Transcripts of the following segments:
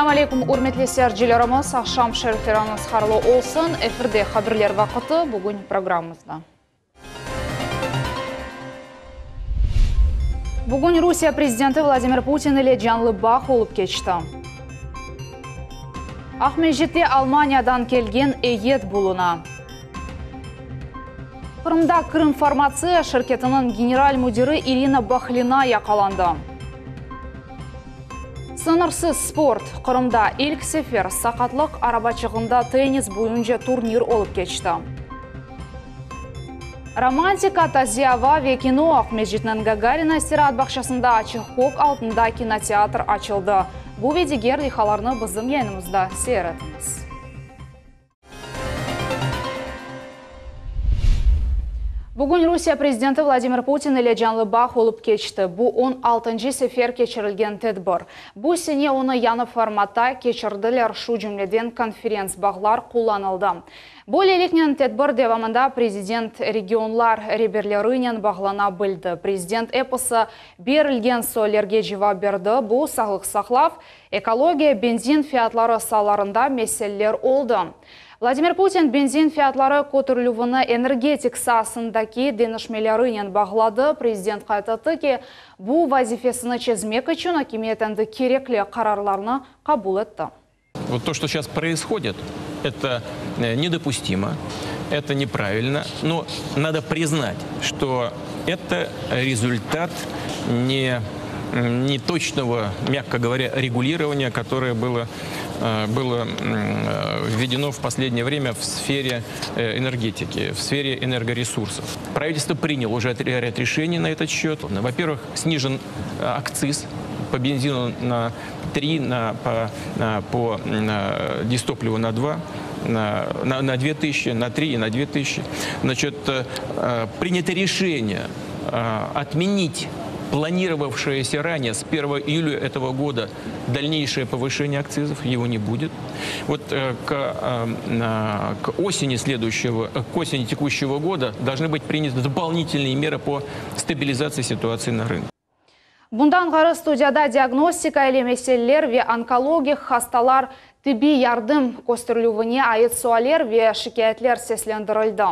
Selâm aleyküm, ürmetli seyircilerimiz, aqşam şerifleriñiz hayırlı olsun. Efirde haberler vaqıtı, bugün programmamızda. Bugün Rusiye prezidenti Vladimir Putin ile canlı bağ olıp keçti. Aqmescitte Almaniyadan kelgen eyyet buluna. Qırımda Krımfarmatsiya şirketiniñ general müdiri İrina Bahlina yaqalandı. Sıñırsız sport, Qırımda ilk sefer saqatlıq arabaçığında tennis boyunca turnir olıp keçti. Romantika, taze ava ve kino, Aqmescitniñ Gagarina istiraat bağçasında açıq kök altında kinoteatr açıldı. Bu ve diger leyhalarnı bizim yayınımızda seyir etiñiz. Bugün Rusiye prezidenti Vladimir Putin ile canlı bağ olıp keçti. Bu on altıncı sefer keçirilgen tedbir. Bu sene onı yañı formatta keçirdiler, şu cümleden konferens-bağlar qullanıldı. Böyleliknen, tedbir devamında prezident regionlar reberlerinen bağlana bildi. Prezident episi berilgen suallerge cevap berdi, bu, sağlıq saqlav, Ekologiya, benzin fiyatları saalarında meseleler oldı. Vladimir Putin benzin fiyatları köterilüvini energetik saasındaki deñişmelerinen bağladı. Prezident qayd etti ki, bu vazifesini çezmek içün akimiyet endi kerekli qararlarnı qabul etti. Vot to, çto seyças proishodit, eto nedopustimo, eto nepravilno, no nado priznat, çto eto rezultat ne netoçnogo, mâgko govorâ, regulirovaniya, kotoroye bylo bylo vvedeno v poslednее vremâ v sfere energetiki, v sfere energoresursov. Pravitelstvo prinyalo uje râd rešeniy na etot sçet. Vo-pervıh, snijen aktsiz po benzinu na tri, na po po diztoplivu na dva, na na dve tısячi, na tri i na dve tısячi. Znaçit, prinyato rešeniye otmenit planirovavşeesâ ranее s pervogo iyulâ etogo goda dalneyşее povyşeniye aktsizov, ego ne budet. Vot k k oseni sleduyuşçego, k oseni tekuşçego goda dolžnı bıt prinyaty dopolnitelnıye merı po stabilizatsiya situatsiyi na rınke. Bundan ğayrı studiyada diagnostika ile meseleler ve onkologik hastalar tibbiy yardım kösterilüvine ait sualler ve şikâyetler seslendirildi.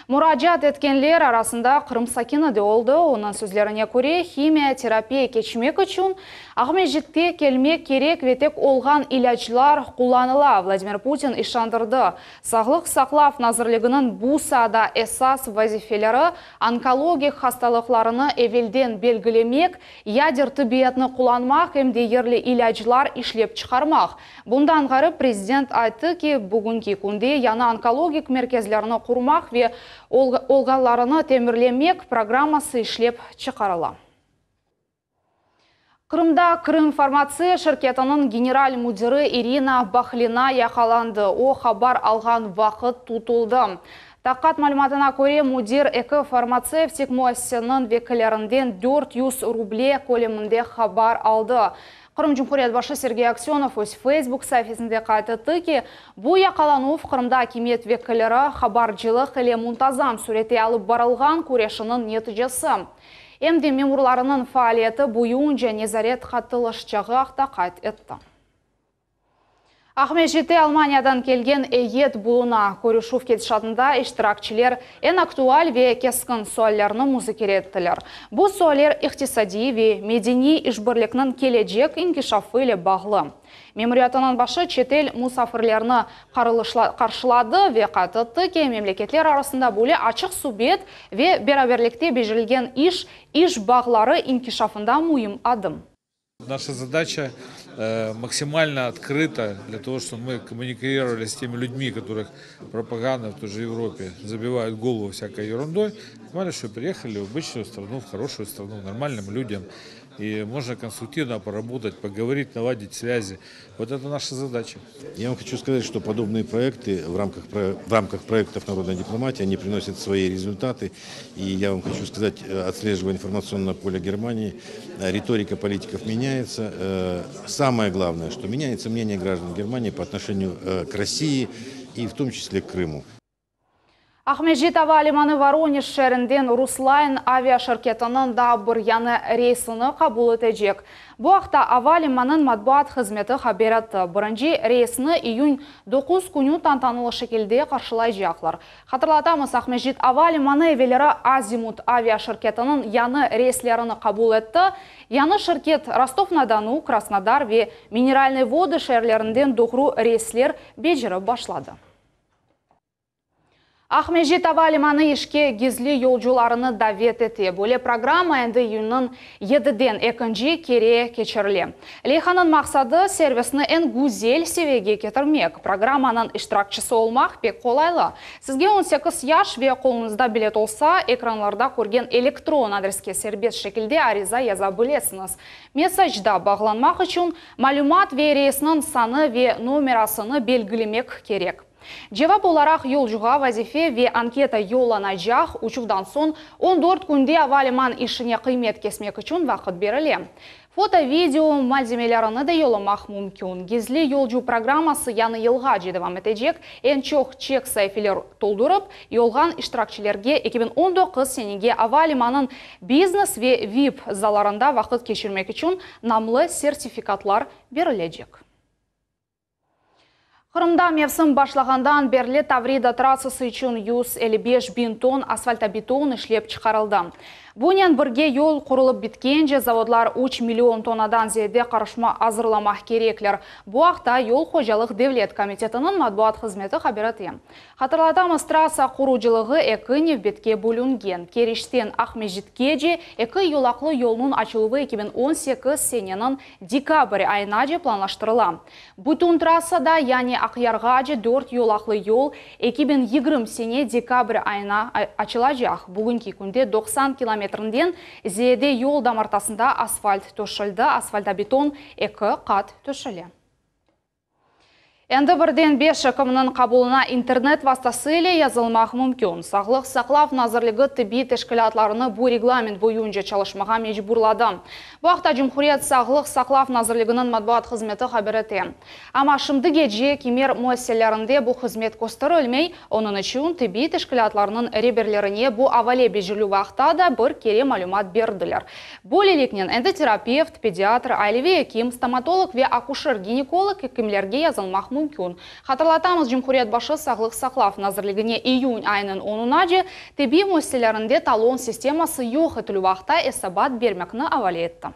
Muracaat etkenler arasında Qırım sakini de oldı. Onıñ sözlerine köre, himiya terapiya keçmek içün Aqmescitke kelmek kerek ve tek olğan ilâclar qullanıla. Vladimir Putin işandırdı, Sağlıq saqlav nazirliginiñ bu saada esas vazifeleri, onkologik hastalıqlarını evelden belgilemek, yader tıbbiyatnı qullanmaq em de yerli ilâclar işlep çıqarmaq. Bundan ğayrı, prezident ayttı ki, bugünki künde yañı onkologik merkezlerni qurmaq ve olğanlarını temirlemek programması işlep çıqarıla. Qırımda Krımfarmatsiya şirketiniñ general müdiri İrina Bahlina yaqalandı. O, habar alğan vaqıt tutuldı. Taqiqat malümatına köre, müdir eki farmatsevtik müessiseniñ vekillerinden 400 ruble köleminde habar aldı. Qırım Cumhuriyet başı Sergey Aksönov öz Facebook saifesinde qayd etti ki, bu yaqalanuv Qırımda akimiyet vekilleri habarcılıq ile muntazam sürette alıp barılğan küreşiniñ neticesi. Em de memurlarınıñ faaliyeti boyunca nezaret qattılaşacağı aqta qayd etti. Aqmescitte Almaniyadan kelgen eyyet buluna. Körüşüv ketişatında iştirakçiler eñ aktual ve keskin suallerni muzakere ettiler. Bu sualler iqtisadiy ve medeniy işbirlikniñ kelecek inkişafı ile bağlı. Memuriyatınıñ başı çetel musafirlerni qarşıladı ve qayd etti ki, memleketler arasında böyle açıq subet ve beraberlikte becerilgen iş, iş bağları inkişafında müim adım. Наша задача максимально открыта для того, чтобы мы коммуникировали с теми людьми, которых пропаганда в той же Европе забивает голову всякой ерундой. Понимали, что приехали в обычную страну, в хорошую страну, нормальным людям. И можно конструктивно поработать, поговорить, наладить связи. Вот это наша задача. Я вам хочу сказать, что подобные проекты в рамках, в рамках проектов народной дипломатии, они приносят свои результаты. И я вам хочу сказать, э, отслеживая информационное поле Германии, э, риторика политиков меняется. Э, самое главное, что меняется мнение граждан Германии по отношению к России и в том числе к Крыму. Aqmescit ava limanı Voronej şeerinden Rusline avia şirketiniñ daa bir yañı reysini qabul etecek. Bu aqta ava limanıñ matbuat hızmeti haber etti. Birinci reysni iyün doquz künü tantanalı şekilde qarşılaycaqlar. Hatırlatamız, Aqmescit ava limanı evelleri Azimut avia şirketiniñ yañı reyslerini qabul etti. Yañı şirket Rostov-na-Donu, Krasnodar ve Mineralnıy vodı şeerlerinden doğru reysler becerip başladı. Aqmescit ava limanı işke gizli yolcularını davet ete. Böyle programma endi iyünniñ yediden ekinci kere keçirile. Leyhanıñ maqsadı, servisni eñ güzel seviyege ketirmek. Programmanıñ iştirakçisi olmaq pek qolaylı. Sizge 18 yaş ve qoluñızda bilet olsa, ekranlarda körgen elektron adreske serbest şekilde ariza yaza bilesiñiz. Mesacda bağlanmaq içün malümat ve reysniñ sanı ve nomerasını belgilemek kerek. Cevap olaraq yolcuğa vazife ve anketa yollanacaq, uçuvdan soñ 14 künde ava liman işine qıymet kesmek içün vaqıt berile. Foto, video malzemelerini de yollamaq mümkün. Gizli yolcu programması yañı yılğace devam etecek. Eñ çoq çek saifeler toldurıp, yolğan iştirakçilerge 2019 senege ava limanıñ biznes ve VIP zallarında vaqıt keçirmek içün namlı sertifikatlar berilecek. Qırımda mevsim başlağandan berli Tavrida trassası içün 155 biñ ton asfaltobeton işlep çıqarıldı. Bunen birge yol qurulıp bitkence zavodlar üç million tonnadan ziyade qarışma azırlamaq kerekler. Bu aqta Yol hocalıq devlet komitetiniñ matbuat hızmeti haber ete. Hatırlatamız, trassa qurucılığı eki nevbetke bölüngen. Keriçten Aqmescitkece eki yolaqlı yolnıñ açıluvı 2018 seneniñ dekabr ayınace planlaştırıla. Bütün trassada, yani Aqyarğace dört yolaqlı yol 2020 sene dekabr ayına açılacaq. Bugünki künde 90 kilometrinden ziyade yol damartasında asfalt töşeldi, asfaltobeton eki qat töşele. Endi birden beş ekimniñ qabulına internet vastası ile yazılmaq mümkün. Sağlıq saqlav nazirligi tibbiy teşkilâtlarını bu reglament boyunca çalışmağa mecburladı. Bu aqta Cumhuriyet sağlıq saqlav nazirliginiñ matbuat hızmeti haber ete. Amma şimdigece kimer müessiselerinde bu hızmet kösterilmey, onıñ içün tibbiy teşkilâtlarnıñ reberlerine bu avale becerüvi aqta da bir kere malümat berdiler. Böyleliknen, endi terapevt, pediatr, aileviy ekim, stomatolog ve akuşer-ginekolog ekimlerge yazılmaq mümkün. Hatırlatamız, Cumhuriyet başı Sağlıq saqlav nazirligine iyün ayınıñ onunace tibbiy müessiselerinde talon sisteması yoq etilüvi aqta esabat bermekni avale etti.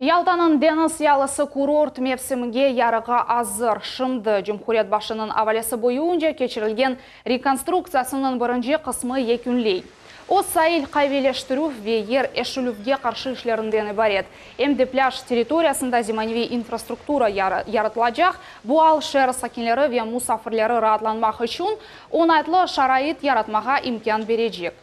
Yaltanıñ deñiz yalısı kurort mevsimge yarığa azır. Şimdi Cumhuriyet başınıñ avalesi boyunca keçirilgen rekonstruktsiyasınıñ birinci qısmı yekünley. O, sail qavileştirüv ve yer eşilüvge qarşı işlerinden ibaret. Em de plâj territoriyasında zemaneviy infrastruktura yaratılacaq, bu al şeer sakinleri ve musafirleri raatlanmaq içün oñaytlı şarait yaratmağa imkân berecek.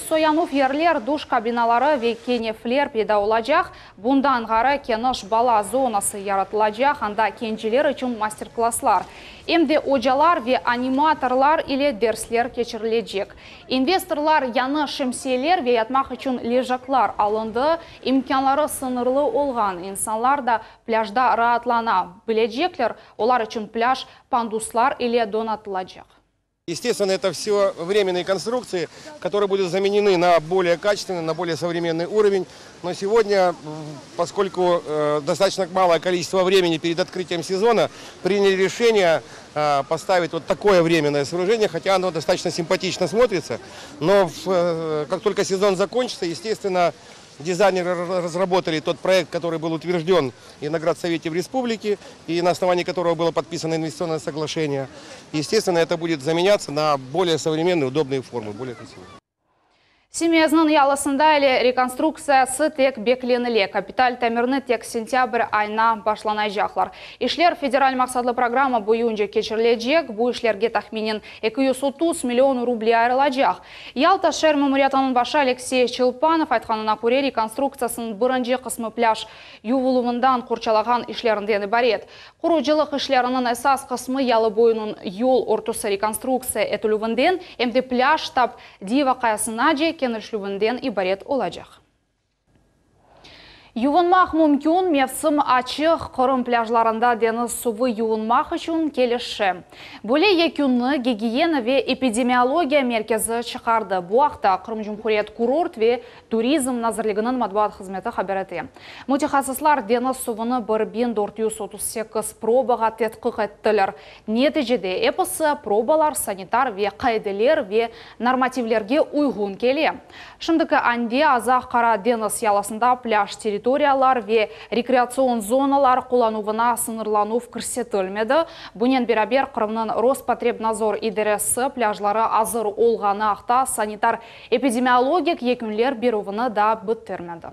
Soyanuv yerler, duş kabinaları ve kenefler peyda olacaq. Bundan ğayrı, keniş bala zonası yaratılacaq, anda kenciler içün master-klasslar, em de ocalar ve animatorlar ile dersler keçirilecek. İnvestorlar yañı şemsiyeler ve yatmaq içün lejaklar alındı, imkânları sıñırlı olğan insanlar da plâjda raatlana bilecekler, olar içün plâj panduslar ile donatılacaq. Естественно, это все временные конструкции, которые будут заменены на более качественный, на более современный уровень. Но сегодня, поскольку э, достаточно малое количество времени перед открытием сезона, приняли решение э, поставить вот такое временное сооружение, хотя оно достаточно симпатично смотрится. Но в, э, как только сезон закончится, естественно, Дизайнеры разработали тот проект, который был утвержден и на Градсовете в республике, и на основании которого было подписано инвестиционное соглашение. Естественно, это будет заменяться на более современные, удобные формы, более красивые. Simeizniñ yalısında ele rekonstruktsiyası tek beklenile. Kapital tamirni tek sentâbr ayına başlanacaqlar. İşler federal maqsatlı programma boyunca keçirilecek. Bu işlerge tahminen 230 million ruble ayırılacaq. Yalta şeer memuriyetiniñ başı Aleksey Çelpanov aytqanına köre, rekonstruktsiyasınıñ birinci qısmı plâj yuvuluvından qorçalağan işlerinden ibaret. Qurucılıq işleriniñ esas qısmı yalı boyunıñ yol örtüsi rekonstruktsiya etilüvinden, em de plâj tap Diva qayasınace kenişlüvinden ibaret olacaq. Yuvunmaq mümkün, mevsim açıq, Qırım plâjlarında deñiz suvı yuvunmaq içün kelişe. Böyle yekünni Gigiyena ve epidemiologiya merkezi çıqardı. Bu aqta Qırım Cumhuriyet kurort ve turizm nazirliginiñ matbuat hızmeti haber ete. Mütehassıslar deñiz suvunı 1438 probağa tedqiq ettiler. Neticede episi probalar sanitar ve qaideler ve normativlerge uyğun kele. Şimdiki ande Azaq-Qara deñiz yalısında plâj territoriyalar ve rekreatsion zonalar qullanuvına sıñırlanuv kirsetilmedi. Bunen beraber, Qırımnıñ Rospotrebnadzor idaresi plâjları azır olğanı aqta sanitar-epidemiologik yekünler berüvini daa bitirmedi.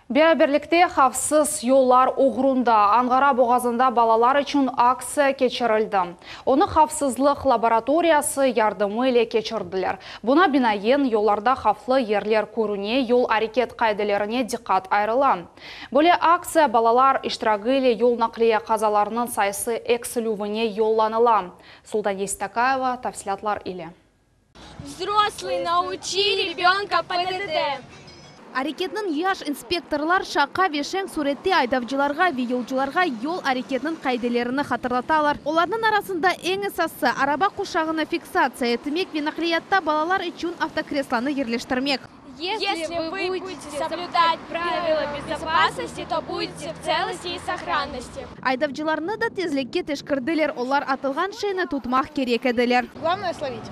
Beraberlikte havfsız yollar oğrunda Anğara boğazında balalar içün aktsiya keçirildi. Onı havfsızlıq laboratoriyası yardımı ile keçirdiler. Buna binaen, yollarda havflı yerler körüne, yol areket qaidelerine diqqat ayırıla. Böyle aktsiya balalar iştiragi ile yol naqliye qazalarınıñ sayısı eksilüvine yollanıla. Sultaniye Stakayeva tafsilâtlar ile. Vzroslый, naучи ребенка ПДД. Areketniñ yaş inspektorlar şaqa ve şeñ surette aydavcılarğa ve yolcularğa yol areketiniñ qaidelerini hatırlatalar. Olarnıñ arasında eñ esası, araba quşağını fiksatsiya etmek ve naqliyatta balalar içün avtokreslonı yerleştirmek. Если вы будете соблюдать правила безопасности, то будете в целости и сохранности. Aydavcılarnı da tezlikke teşkerdiler, olar atılğan şeyni tutmaq kerek ediler. Главное словить.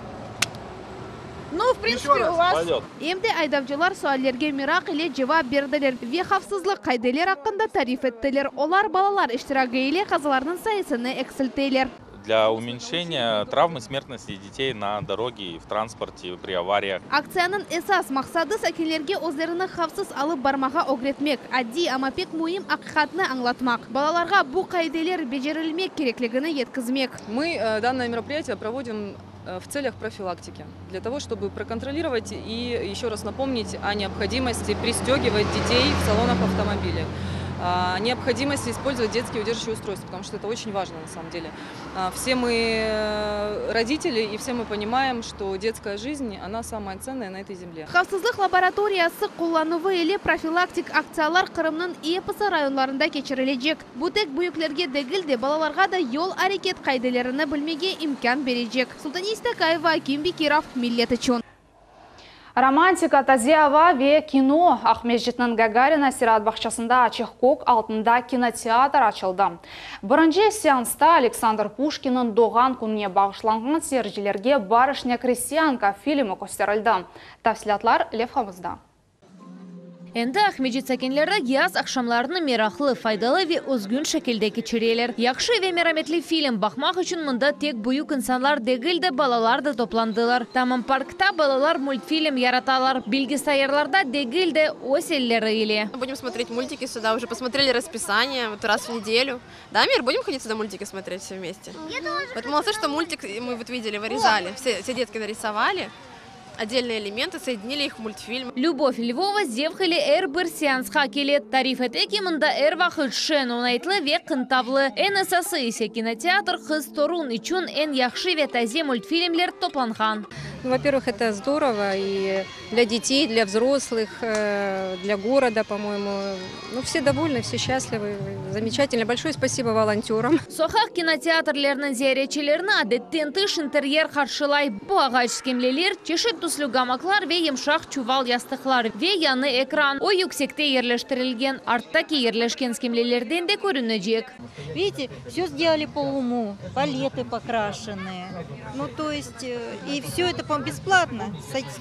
Ну, в принципе, у вас... Em de aydavcılar suallerge meraq ile cevap berdiler ve havfsızlıq qaideler aqqında tarif ettiler. Olar balalar iştiragi ile qazalarnıñ sayısını eksilteler. Для уменьшения травмы смертности детей на дороге и в транспорте при авариях. Aktsiyanıñ esas maqsadı sakinlerge özlerini havfsız alıp barmağa ögretmek, adiy, amma pek müim aqiqatnı añlatmaq, balalarğa bu qaideler becerilmek kerekligini yetkizmek. Мы э, данное мероприятие проводим э, в целях профилактики, для того, чтобы проконтролировать и еще раз напомнить о необходимости пристегивать детей в салонах автомобилей, а, необходимости использовать детские удерживающие устройства, потому что это очень важно на самом деле. А, Все мы э, родители и все мы понимаем, что детская жизнь, она самая ценная на этой земле. Havfsızlıq laboratoriyası qullanuvı ile profilaktik aktsiyalar Qırımnıñ episi rayonlarında keçirilecek. Bu tek büyüklerge degil de balalarğa da yol areket qaidelerini bilmege imkân berecek. Sultaniye Stakayeva, Akim Bekirov, Millet içün. Romantika, taze ava ve kino Aqmescitniñ Gagarina istiraat bağçasında açıq kök altında kinoteatr açıldı. Birinci seansta Aleksandr Puşkinniñ doğğan kününe bağışlanğan seyircilerge Barışня крестьянка filmi kösterildi. Tafsilâtlar levhamızda. Endi Aqmescit sakinleri yaz aqşamlarını meraqlı, faydalı ve özgün şekilde keçireler. Yahşı ve merametli film baqmaq içün mında tek büyük insanlar degil de balalar da toplandılar. Tamam parkta balalar multfilm yaratalar. Bilgisayarlarda degil de öz elleri ile. Будем смотреть мультики сюда, уже посмотрели расписание, вот раз в неделю. Да, Мир, будем ходить сюда мультики смотреть все вместе? Вот молодцы, что мультик мы вот видели, вырезали, все, все детки нарисовали отдельные элементы, соединили их в мультфильм. Любовь Львова zevq ile er bir seansqa kele. Tarif ete ki mında er vaqıt şeñ, oñaytlı ve qıntavlı. Eñ esası ise kinoteatr qız torun içün eñ yahşı ve taze multfilmler toplanğan. Ну, во-первых, это здорово и для детей, для взрослых, э, для города, по-моему. Ну, все довольны, все счастливы. Замечательно. Большое спасибо волонтерам. Soqaq kinoteatrleriniñ ziyaretçilerini adetten tış interyer qarşılay. Bu ağaç skemleler, çeşit tüslü gamaklar ve yımşaq çuval yastıqlar ve yañı ekran. O yüksekte yerleştirilgen, arttaki yerleşken skemlelerden de körünecek. Видите, все сделали по уму, палеты покрашенные. Ну, то есть, э, и все это по бесплатно.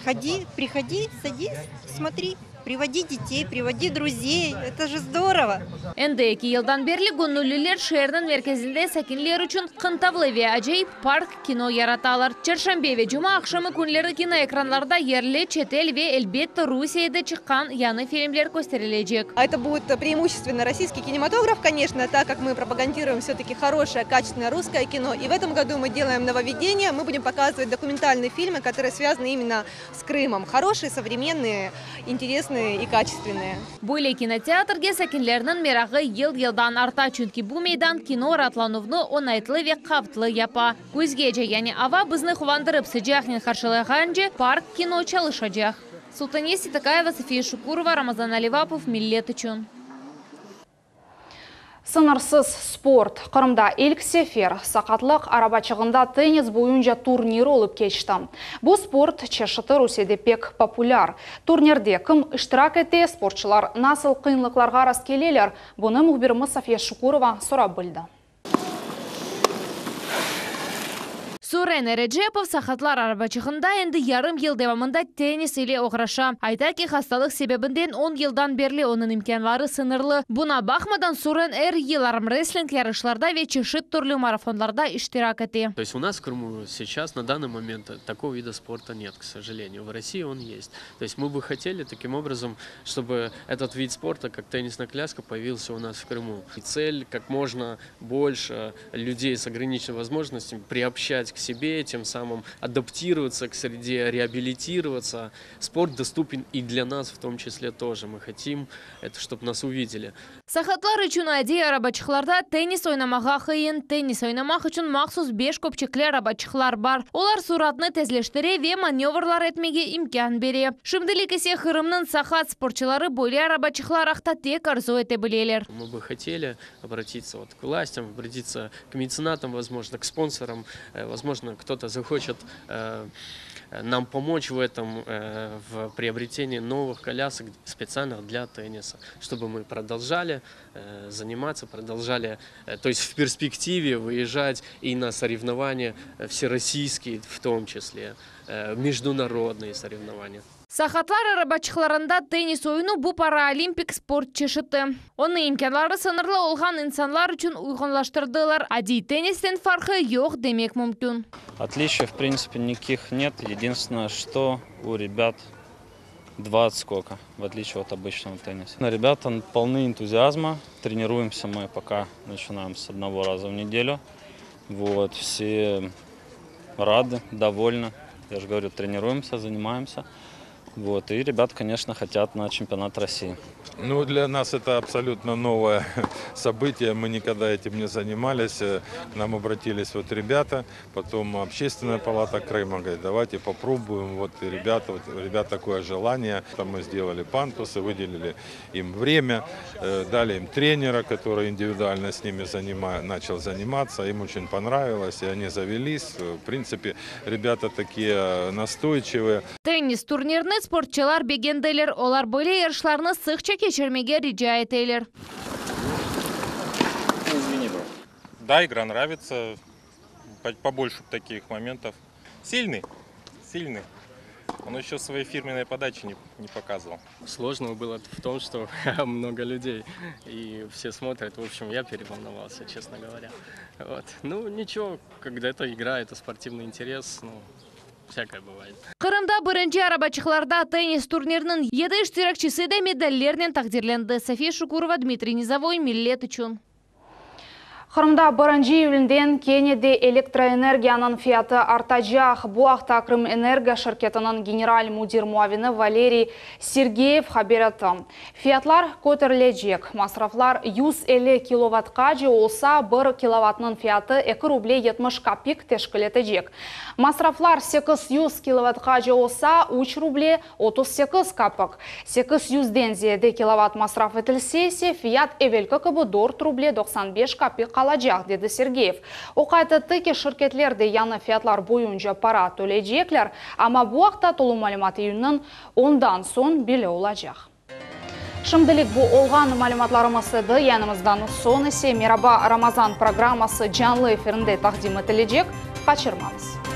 Ходи, приходи, садись, смотри. Приводи детей, приводи друзей. Это же здорово. Endi eki yıldan berli göñülliler şeerniñ merkezinde sakinler içün qıntavlı ve acayip park kino yaratalar. Çarşenbe ve cuma aqşamı künleri kinoekranlarda yerli, çetel ve elbette Rusiyede çıqqan yañı filmler kösterilecek. Это будет преимущественно российский кинематограф, конечно, так как мы пропагандируем все-таки хорошее, качественное русское кино. И в этом году мы делаем нововведение, мы будем показывать документальные фильмы, которые связаны именно с Крымом. Хорошие, современные, интересные и качественные. Böyle kinoteatrge sakinlerniñ merağı yıl-yıldan arta, çünki bu meydan kino raatlanuvnı oñaytlı ve havflı yapa. Küzgece, yani ava bizni quvandırıp sıcaqnen qarşılağance park kino çalışacaq. Sultaniye Seytakayeva, Safiye Şukurova, Ramazan Alivapov, Millet içün. Sıñırsız sport. Qırımda ilk sefer saqatlıq arabaçığında tennis boyunca turnir olıp keçti. Bu sport çeşiti Rusiyede pek populâr. Turnirde kim iştirak ete, sportçılar nasıl qıyınlıqlarğa rastkeleler, bunı mühbirimiz Safiye Şukurova sorap bildi. Suren Erecepov saqatlar arabaçığında endi yarım yıl devamında tennis ile oğraşa. Ayta ki, hastalıq sebebinden on yıldan berli onıñ imkânları sıñırlı. Buña baqmadan, Suren er yıl armrestling yarışlarda ve çeşit türlü marafonlarda iştirak ete. То есть у нас в Крыму сейчас на данный момент такого вида спорта нет, к сожалению. В России он есть. То есть мы бы хотели таким образом, чтобы этот вид спорта, как теннисная коляска, появился у нас в Крыму. И цель как можно больше людей с ограниченными возможностями приобщать к себе, тем самым адаптироваться к среде, реабилитироваться. Спорт доступен и для нас в том числе тоже. Мы хотим это, чтобы нас увидели. Saqatlar içün adiy arabaçıqlarda tennis oynamağa qıyın. Tennis oynamaq içün mahsus beş köpçekli arabaçıqlar bar. Olar suratnı tezleştire ve manevrlar etmege imkân bere. Şimdilik ise Qırımnıñ saqat sportçıları böyle arabaçıqlar aqta tek arzu ete bileler. Мы бы хотели обратиться вот к властям, обратиться к меценатам, возможно, к спонсорам, возможно, кто-то захочет нам помочь в этом, в приобретении новых колясок специально для тенниса, чтобы мы продолжали заниматься, продолжали, то есть в перспективе выезжать и на соревнования всероссийские в том числе, международные соревнования. Saqatlar arabaçıqlarında tennis oyunı bu paraolimpik sport çeşiti. Onı imkânları sıñırlı olğan insanlar içün uyğunlaştırdılar. Adiy tennisten farqı yoq demek mümkün. Отличий, в принципе, никаких нет. Единственное, что у ребят два отскока, в отличие от обычного тенниса. Ребята полны энтузиазма. Тренируемся мы пока начинаем с одного раза в неделю. Вот, все рады, довольны. Я же говорю, тренируемся, занимаемся. Вот, и ребят, конечно, хотят на чемпионат России. Ну, для нас это абсолютно новое событие. Мы никогда этим не занимались. К нам обратились вот ребята, потом Общественная палата Крыма говорит, давайте попробуем. Вот и ребята, вот, ребят такое желание. Там мы сделали пандусы, выделили им время, э, дали им тренера, который индивидуально с ними занима, начал заниматься. Им очень понравилось, и они завелись. В принципе, ребята такие настойчивые. Tennis turnirni sportçılar begendiler. Olar böyle yarışlarnı sıqça keçirmege rica eteler. Да, игра нравится. Побольше таких моментов. Сильный, сильный. Он еще своей фирменной подачи не, не показывал. Сложного было в том, что много людей, и все смотрят. В общем, я переволновался, честно говоря. Вот. Ну, ничего, когда это игра, это спортивный интерес, ну, всякое бывает. Qırımda birinci arabaçıqlarda tennis turniriniñ yedi iştirakçisi de medallernen taqdirlendi. Safiye Şukurova, Dmitriy Nizovoy, Millet içün. Qırımda birinci iyünden kene de elektroenergiyanıñ fiyatı artacaq. Bu aqta Krımenergo şirketiniñ general müdir muavini Valeriy Sergeyev haber etti. Fiyatlar köterilecek. Masraflar 150 kilovatqace olsa, bir kilovatnıñ fiyatı eki ruble 70 kapik teşkil etecek. Masraflar 800 kilovatqace olsa, üç ruble 38 kapik. 800-den ziyade kilovat masraf etilse ise, fiyat evelki kibi dört ruble 95 kapik qalacaq, dedi Sergeyev. O qayd etti ki, şirketler de yañı fiyatlar boyunca para töleycekler, amma bu aqta tolu malümat iyünniñ ondan soñ belli olacaq. Şimdilik bu olğan malümatlarımız edi. Yayınımızdan soñ ise Meraba, Ramazan programması canlı efirinde taqdim etilecek. Qaçırmañız.